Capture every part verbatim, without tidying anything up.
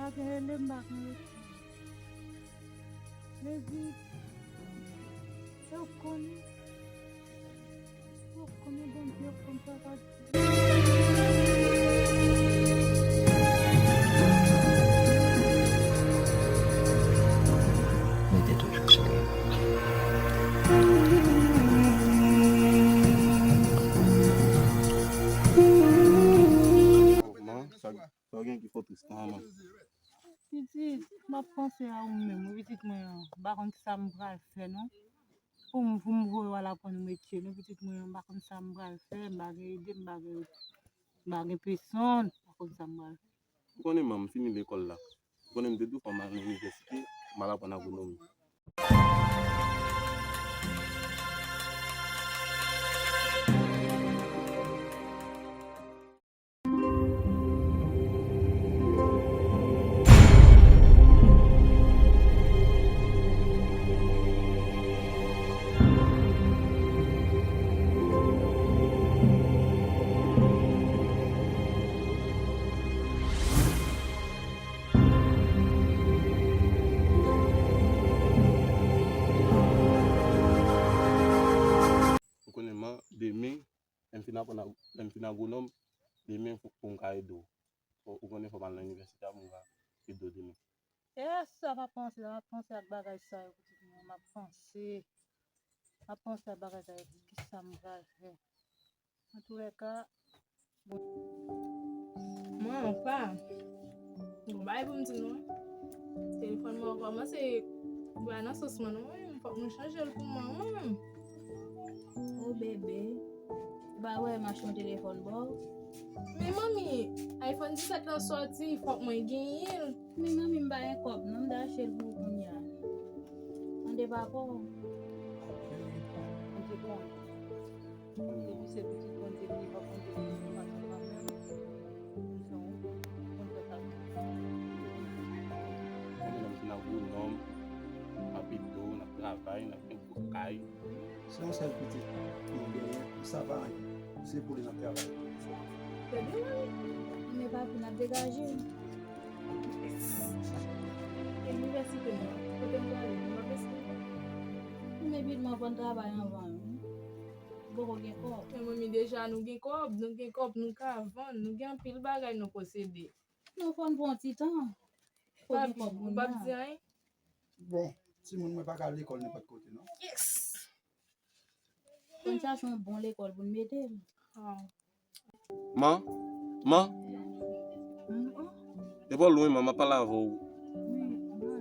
Pa gen rele m, pa gen rele. Mezi, yo konn, yo konn Bondye, yo konn sa k ap Mete toujou sou li. Sa w gen ki fè w tris lan, manman? Pitit, m ap panse a ou menm, wi, pitit mwen an. M pa konn kisa m pral fè, non. Pou m, pou m voye w al aprann metye, non, pitit mwen an. M pa konn sa m pral fè, m pa gen ide, m pa gen, m pa gen pèsonn. M pa konn sa m pral fè. Ou konnen, manman, m fini lekòl la. Ou konnen, m te di w fò m al nan inivèsite, m al aprann agronomi. Ou konnen, manman, demen, lè m fin aprann ag-, lè m fin agwonòm, demen pou, pou m ka ede w. Ou, ou konnen fò m al nan inivèsite a pou m ka ede w demen. E sa, m ap panse, m ap panse ak bagay sa yo, pitit mwen, m ap panse. M ap panse ak bagay sa yo, di kisa m pral fè. Antoulèka, bon. Mwen, pa. Bon, bagay pou m di nou. Telefòn mwen kòmanse bay nan sans mwen, non, mwen, fòk mwen chanje l pou mwen, mwen. O bebe, ou pa wè m achte yon telefòn ba w? Men manmi, iPhone disèt lan sòti, fòk mwen genyen l. Men manmi, m pa gen kòb non, m ta achte l pou ou kounye a. Mande papa w. Mwen te konnen. Depi se pitit Bondye m ye, pa konn depi se pa sa pa menm. Mwen se yon moun fè sa. Mwen menm se nan gwo nonm, m ap ede w, n ap travay, n ap gen gwo kay. Se yon sèl pitit nou genyen, sa pa anyen. Se pou li n ap travay. Trè byen, manmi. Men papi, n ap degaje. Yes. E inivèsite m nan, kote m prale, m ap eseye. Ou men pitit mwen aprann travay anvan, wi. Ou poko gen kòb. Men manmi, deja nou gen kòb, nou gen kòb, nou ka vann, nou gen anpil bagay nou posede. Non, fò n pran ti tan. Fò gen kòb moun nan. Papi, ou p ap di anyen? Bon, timoun mwen pa ka al lekòl nenpòt kote, non. Yes! Fò n chache yon bon lekòl pou n mete l. Ah. Man, man. Mm, oh. Depi w lwen, man, m ap pale avè w. Wi,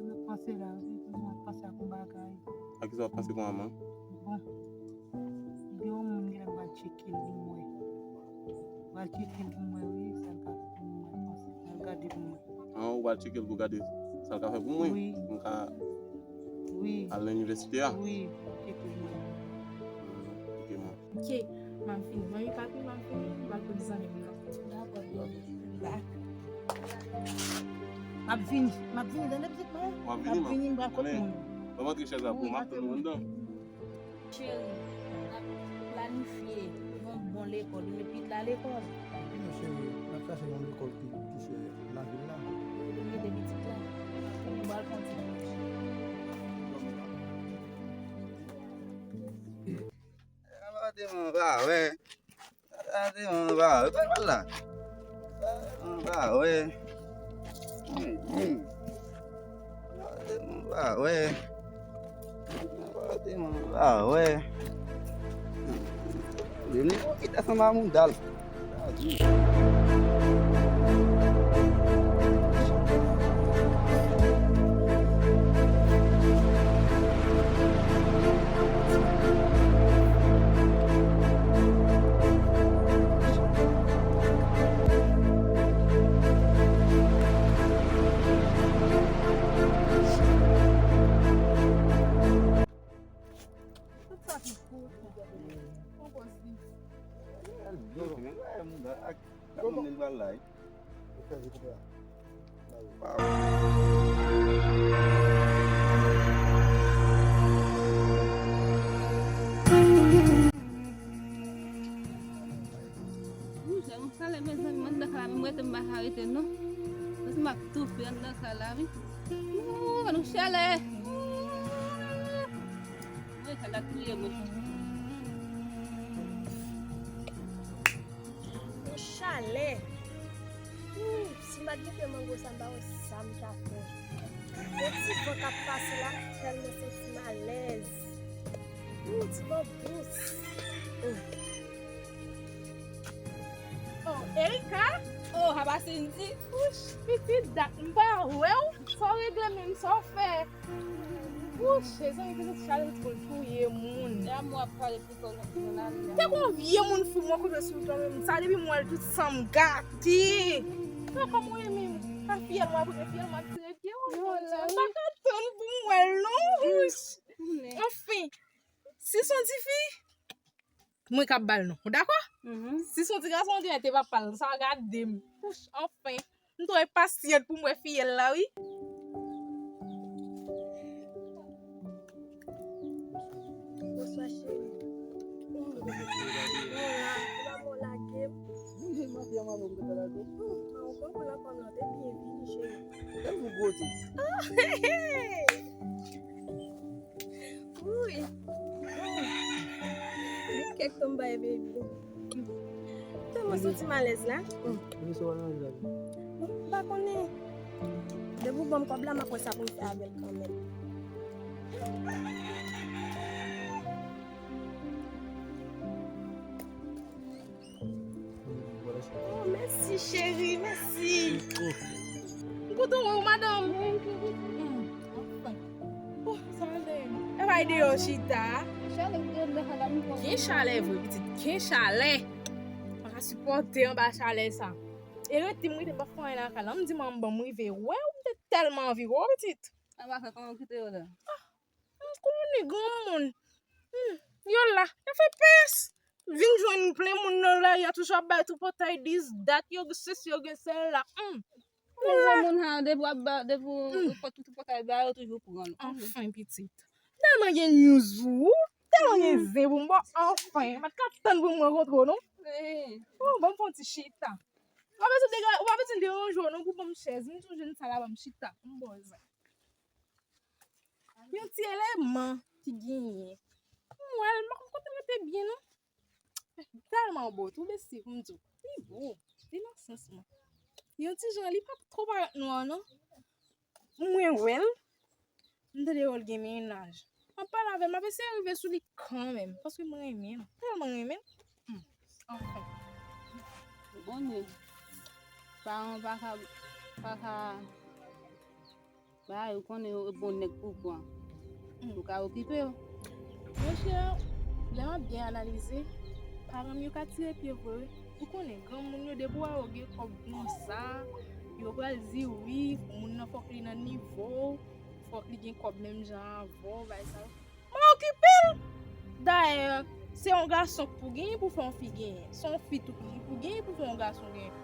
m ap panse la, wi, m ap panse ak yon bagay. A kisa w ap panse kòman, man? Bon. Gen yon moun genlè m pral tcheke l pou m wè. M pral tcheke l pou m wè, wi, sa l ka fè pou mwen, m ap panse. M pral gade pou mwen. An, ou pral tcheke l pou gade sa l ka fè pou mwen? Wi. Pou m ka al nan inivèsite a? Wi, tcheke l pou mwen. Hmm, ok, man. Ok, m ap vini. Manmi, papi, m ap vini. M pral poze zanmi m nan. Dakò, bebe. Bye. M ap vini. M ap vini, tande pitit mwen? W ap vini, man? M ap vini, m pral kot moun. Ban m antre chèz la pou ou, m ap tann ou anndan. Cheri, n ap planifye yon bon lekòl. Ou met pitit la lekòl? Wi, non, cheri, n ap chache yon lekòl ki, ki chè nan vil la. Ou mete pitit la. Ou pral kontinye. Sa pa te mwen pa wè. Sa pa te mwen pa wè. Kòman la? Sa pa te mwen pa wè. Sa pa te mwen pa wè. Sa pa te mwen pa wè. Li menm ki ta sanba mouda l. Tout sa ki kout, konpòz li. Kòman? Kòman li pral la, wi? Ou fè vit, frè. Wow. Wi, jè, mwen prale, mezanmi, mwen anndan kay la, menm rete, m pa ka rete, non. Paske M ap toufe anndan kay la, wi. Ooh, annou chalè. Ooh. Mwen, kay la touye mwen. Yon chalè. Ooh, si m pa t gen pye mango sa, m pa wè sa m ta fè. Yon ti van k ap pase la, tèlman santi m alèz. Ooh, ti van dous. Ooh. Oh, Erika? Oh, apa Cindy? Wouch, pitit dat m pa wè w. Sa w regle menm, sa w fè? Wouch, mezanmi, pitit chalè twò touye moun. E a mwen ap pale pou kò jounal la. Te gon vye moun fou mwen kote sou tan menm. Sa depi m wè l tout san m gate. Sa kòm w renmen m. Sa fiyèl mwen ap rete fiyèl mwen ap tire pye w. Yo la, m pa ka tann pou m wè l non. Wouch. Anfen, si s on ti fi, mwen k ap ba l non. Ou dakò? Si s on ti gason, ou dirèk te pa pale. Sa gade m. Wouch, anfen. M twò enpasyant pou m wè fiyèl la, wi. Bonswa, cheri. Bon, la, ou pa bon lage m. Mwen, mwen, mwen, mwen, mwen, mwen, mwen. Ou konn pou l ankò non, te byen vini, cheri. Tèlman gwo tou. Ah, hey, hey. Wi. Wi. Gen kèk tan m bay baby. Tèlman santi m alèz la. Depi se w al nan laj la. Bon, m pa konnen. Depi w ban m kòb la, m ap wè sa pou m fè avè l kanmenm. Oh, mèsi, cheri, mèsi. M kontan wè w, madanm. Hmm, anfen. Oh, sa ale. E bay deyò chita. Gen chalè vre, pitit. Gen chalè. M pa ka sipòte anba chalè sa. E rete m rete, m pa fè anyen lakay la. M di manman m rive wè w, m te tèlman anvi wè w, pitit. Apa fè kòman w kite yo la? M konnen granmoun. Hmm, yo la, yo fè pès. Vin jwenn plen moun nan lari a, toujou ap bay tripotay dis dat, yo sesi, yo gen sèl la. Hmm. Yo la. Moun ha, depi w ap ba, depi w pot tripotay ba, yo toujou pran. Anfen, pitit. Tèlman gen news pou ou, tèlman gen zen pou m ba w, anfen. M pa t ka tann pou m rankontre w, non. Oh, ban m fè yon ti chita. Ou pa bezwen dega-, ou pa bezwen deranje w, non, pou ban m chèz. M sonje n sa la, ban m chita. M ba w zen. Yon ti eleman ki genyen. M wè l, m pa konn kote l rete byen, non. Tèlman bo, tou besti, pou m di w. Li bo, li nan sans mwen. Yon ti jan, li pa twò parèt nwa, non. Mwen wè l, m tande yo l gen mennaj. M ap pale avè l, m ap eseye rive sou li kanmenm, paske m renmen l, tèlman renmen l. Hmm. Anfen. Ou konnen, paran pa ka, pa ka Ba, ou konnen yo bon nèg pou pran. Ou ka okipe yo. Monchè, lè m ap byen analize, paran m yo ka tire pye vre wi. Ou konnen, granmoun yo, depi w wè yo gen kòb konsa, yo pral di wi, moun nan fòk li nan nivo w, fòk li gen kòb menm jan avè w, bagay sa yo. M okipe l. Dayè, se yon gason k pou genyen pou fè yon fi genyen. Se yon fi tou ki pou genyen pou fè yon gason genyen.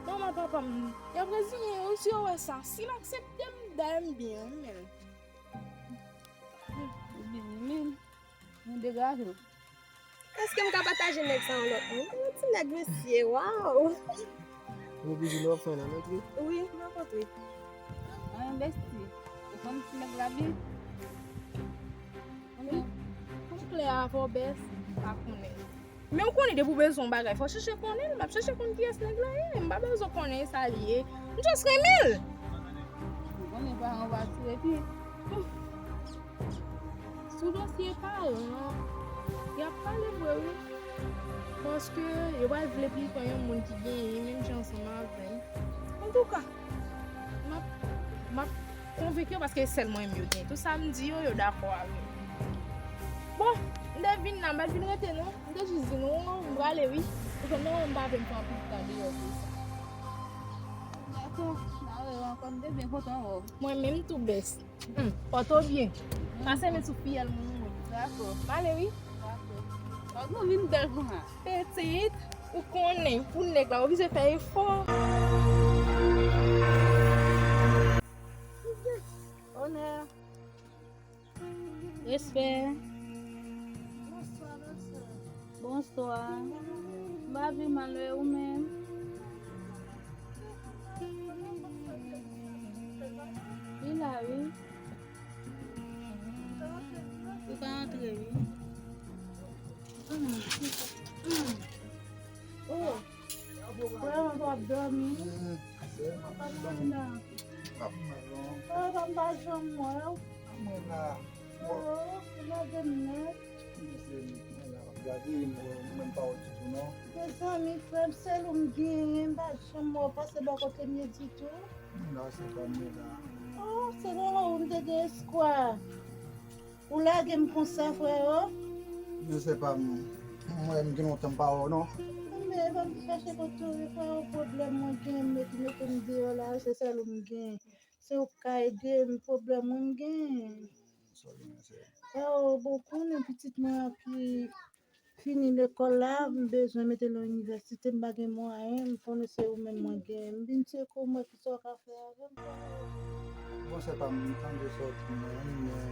Manman, papa m, y ap reziyen yo si yo wè sa. Si l aksepte m, dayè m byen renmen l. Ou byen renmen l. Nou degaje w. Èske m ka pataje nèg sa yon lòt moun? Yon ti nèg mesye, waw! Ou oblije nou ap fè nan antre? Wi, m ap antre. An envesti. Ou konn ti nèg la byen? Konbyen? Pou m klè avè w, bès, m pa konnen. Men ou konnen depi w bezwen yon bagay, fò w chèche konnen l. M ap chèche konn kiyès nèg la ye. M pa bezwen konnen sa l ye. M just renmen l. Ou konnen paran w pa tire pye. Sou dosye paran an, y ap pale vre wi. Paske yo pral vle pli pran yon moun ki genyen menm jan ansanm avè m. Antouka, m ap, m ap konvenk yo paske e sèl mwen menm yo gen. Tout sa m di yo, yo dakò avè m. Bon, m te vin la, m pa t vin rete non. M te jis di nou, m prale wi. Ou konn non, m pa vle m fè anpil tan deyò pou sa. Dakò, n a wè w ankò, m te byen kontan wè w. Mwen menm tou bès. Hmm, pòte w byen. Pase men sou fiyèl moun ou menm. Dakò. M ale wi. Dakò. Fòk nou vin bèl konsa. Pitit, ou konnen, pou nèg la, oblije fè efò. Onè. Respè. Bonswa, bonswa. Bonswa. M pa pi mal, e ou menm? Ou ka antre, wi. Oh, frè mwen, w ap dòmi? Papa mwen la. Oh, papa m pa janm wè w. Mwen la. Oh, ou lage m nèt. Mwen la, m ap gade, mwen, mwen pa wè ditou, non. Mezanmi, frè m, sèl ou m genyen, m pa janm wè w pase bò kote m ye ditou. Mwen la, se pa mwen la. Oh, se nan ou m te gen espwa. Ou lage m konsa, frè o. Men se pa m. Mwen, m gen lontan m pa wè w, non. Men, ban m chache kote w ye, frè o, pwoblèm mwen gen, m mete, mete m deyò la, se sèl ou m gen. Se ou k ka ede m, pwoblèm mwen m gen. Frè o, bon, konnen pitit mwen an ki fini lekòl la, m bezwen mete l nan inivèsite, m pa gen mwayen, m konnen se ou menm mwen gen. M vin tcheke w, m wè kisa w ka fè avè m. Bon, se pa m, m tande sa w di mwen, men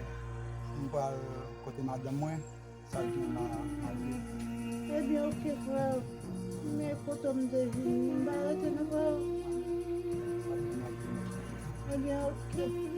m pral kote madanm mwen, sa gen la, m ale. Ebyen, oke, frè. Men kote m te vini, m pa rete non, frè. Sa gen la, m ale. Ebyen, oke.